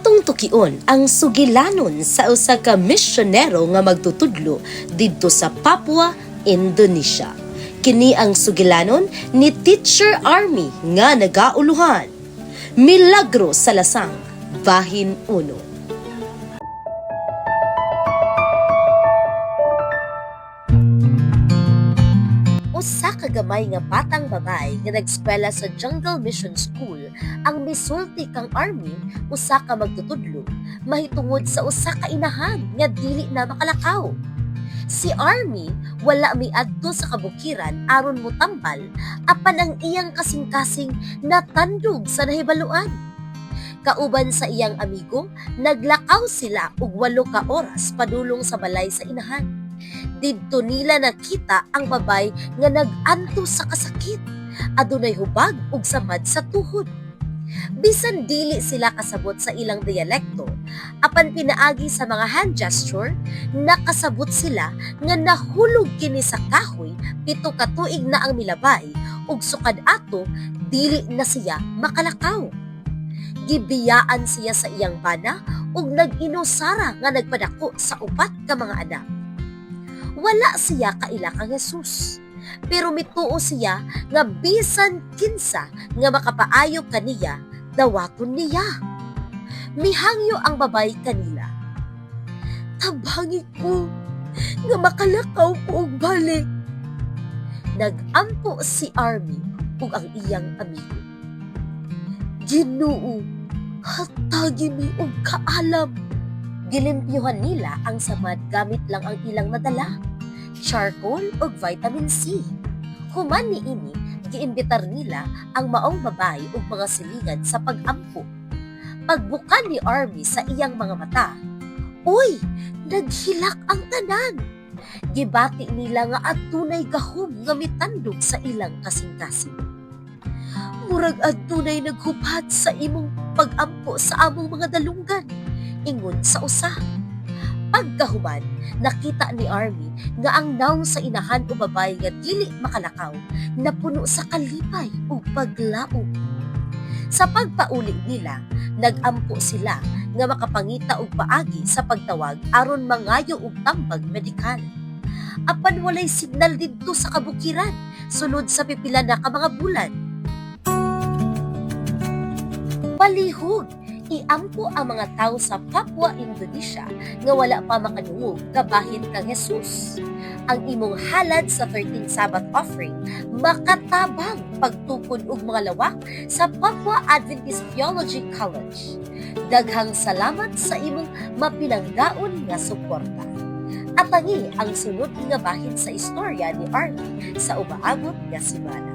Atong tukion ang sugilanon sa usa ka misyonero nga magtutudlo didto sa Papua, Indonesia. Kini ang sugilanon ni Teacher Army nga nagauluhan. Milagro sa Lasang, Bahin 1. Usa ka gamay nga batang babay nga nag-eskwela sa Jungle Mission School ang misulti kang Army, usa ka magtutudlo, mahitungod sa usa ka inahan nga dili na makalakaw. Si Army wala miadto sa kabukiran aron motambal, apan ang iyang kasing-kasing natandog sa nahibaluan. Kauban sa iyang amigo, naglakaw sila og 8 ka oras padulong sa balay sa inahan. Didto nila nakita ang babay nga nag-antos sa kasakit. Adunay hubag ug samad sa tuhod. Bisan dili sila kasabot sa ilang dialekto, apan pinaagi sa mga hand gesture, nakasabot sila nga nahulog kini sa kahoy 7 ka tuig na ang milabay ug sukad ato dili na siya makalakaw. Gibiyaan siya sa iyang bana ug nag-inusara nga nagpadako sa upat ka mga anak. Wala siya kaila kang Jesus. Pero mituo siya nga bisan kinsa nga makapaayo kaniya, dawaton niya. Mihangyo ang babay kanila. "Tabangi ko nga makalakaw ko og balik." Nag-ampo si Army ug ang iyang amigo. "Ginoo, hatagi mi og kaalam." Gilimpyuhan nila ang samad gamit lang ang ilang nadala, charcoal ug vitamin C. Human niini, giimbitar nila ang maong babay ug mga silingan sa pag-ampo. Pagbuka ni Army sa iyang mga mata, uy, naghilak ang tanan. Gibati nila nga adunay gahom nga mitandog sa ilang kasing-kasing. "Murag adunay naghubad sa imong pag-ampo sa among mga dalunggan," ingon sa usa. Pagkahuman, nakita ni Army nga ang nawong sa inahan o babay nga dili makalakaw napuno sa kalipay ug paglaom. Sa pagpauli nila, nag-ampo sila nga makapangita og paagi sa pagtawag aron mangayo og tambag medikal. Apan walay signal didto sa kabukiran sulod sa pipila na ka mga bulan. Palihog, iampo ang mga tao sa Papua, Indonesia nga wala pa makadungog kabahin kang Jesus. Ang imong halad sa 13 Sabbath offering makatabang pagtukod og mga lawak sa Papua Adventist Theology College. Daghang salamat sa imong mapinanggaon nga suporta. Atangi ang sunod nga bahin sa istorya ni Army sa umaabot nga semana.